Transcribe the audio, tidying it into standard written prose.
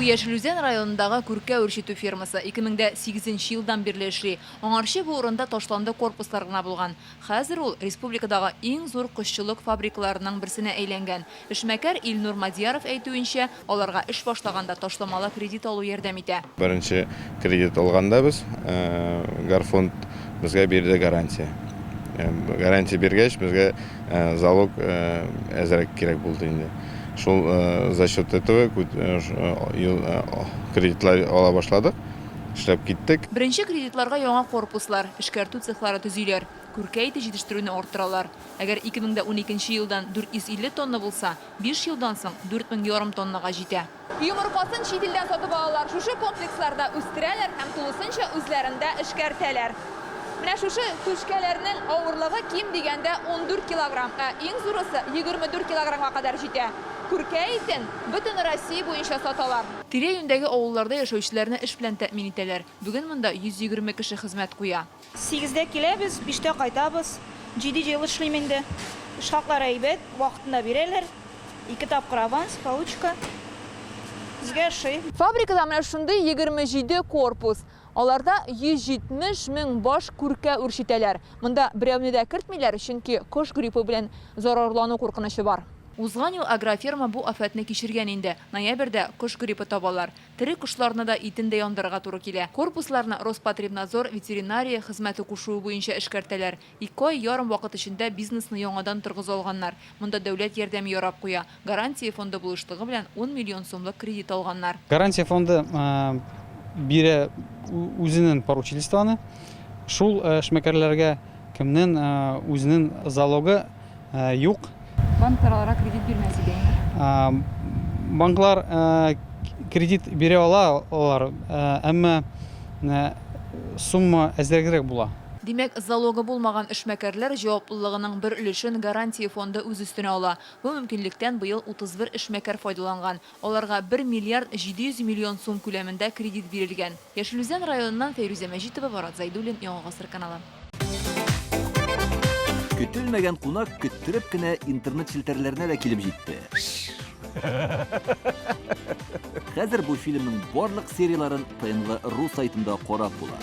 Бу Яшел Үзән районындагы күркә үрчетү фермасы 2008 нче елдан бирле эшли. Аңарчы бу урында ташланды корпуслар гына булган. Хәзер ул республикадагы иң зур кошчылык фабрикаларының берсенә әйләнгән. Эшмәкәр Илнур Мадьяров әйтүенчә, аларга эш башлаганда ташламалы кредит алу ярдәм итә. Беренче кредит алганда без, Горфонд безгә бирде гарантия. Гарантия биргәч, безгә залог әзрәк кирәк булды инде. Шул за счет этого кредитлар ала башладык, эшләп киттек. Беренче кредитларга яңа корпуслар, эшкәртү цехлары төзиләр, күркә ите җитештерүне арттыралар. Әгәр 2012 нче елдан 450 тонна булса, биш елдан соң 4 мең ярым тоннага җитә. Йомыркасын чит илдән сатып алалар, шушы комплексларда үстерәләр һәм тулысынча үзләрендә эшкәртәләр. Менә шушы түшкәләрнең авырлыгы ким дигәндә 14 килограмм, ә иң зурысы 24 килограммга кадәр җитә. Күркә итен бөтен Россия буенча саталар. Тирә-юньдәге авылларда яшәүчеләрне эш белән тәэмин итәләр. Бүген монда 120 кеше хезмәт куя. Сигездә киләбез, биштә кайтабыз. Җиде ел эшлим инде. Эш хаклары әйбәт, вакытында бирәләр. Ике тапкыр аванс, получка. Безгә ошый. Фабрикада менә шундый 27 корпус. Аларда 170 мең баш күркә үрчетәләр. Монда берәүне дә кертмиләр, чөнки кош гриппы белән зарарлану куркынычы бар. Узган ел агрофирма бу афәтне кичергән инде. Ноябрьдә кош гриппы табалар. Тере кошларны да, итен дә яндырырга туры килә. Корпусларны Роспотребнадзор, ветеринария хезмәте кушуы буенча эшкәртәләр. Ике ай ярым вакыт эчендә бизнесны яңадан торгыза алганнар. Монда дәүләт ярдәме ярап куя. Гарантия фонды булышлыгы белән ун миллион сумлык кредит алганнар. Гарантия фонды бирә үзенең поручительствоны шул эшмәкәрләргә, кемнең үзенең залогы Юк. Банклар аларга кредит бирмәс иде инде. Банклар кредит бирә ала алар, әмма сумма әзрәгрәк була. Димәк, залогы булмаган эшмәкәрләр җаваплылыгының бер өлешен Гарантия фонды үз өстенә ала. Бу мөмкинлектән быел 31 эшмәкәр файдаланган. Аларга бер миллиард 700 миллион сум күләмендә кредит бирелгән. Яшел Үзән районыннан Фәйрүзә Мәҗитова, Марат Зәйдуллин, Яңа Гасыр каналы. Көтелмәгән кунак көттереп кенә интернет челтәрләренә дә килеп җитте. Хәзер бу фильмның барлык серияләрен ТНВ ру сайтында карап була.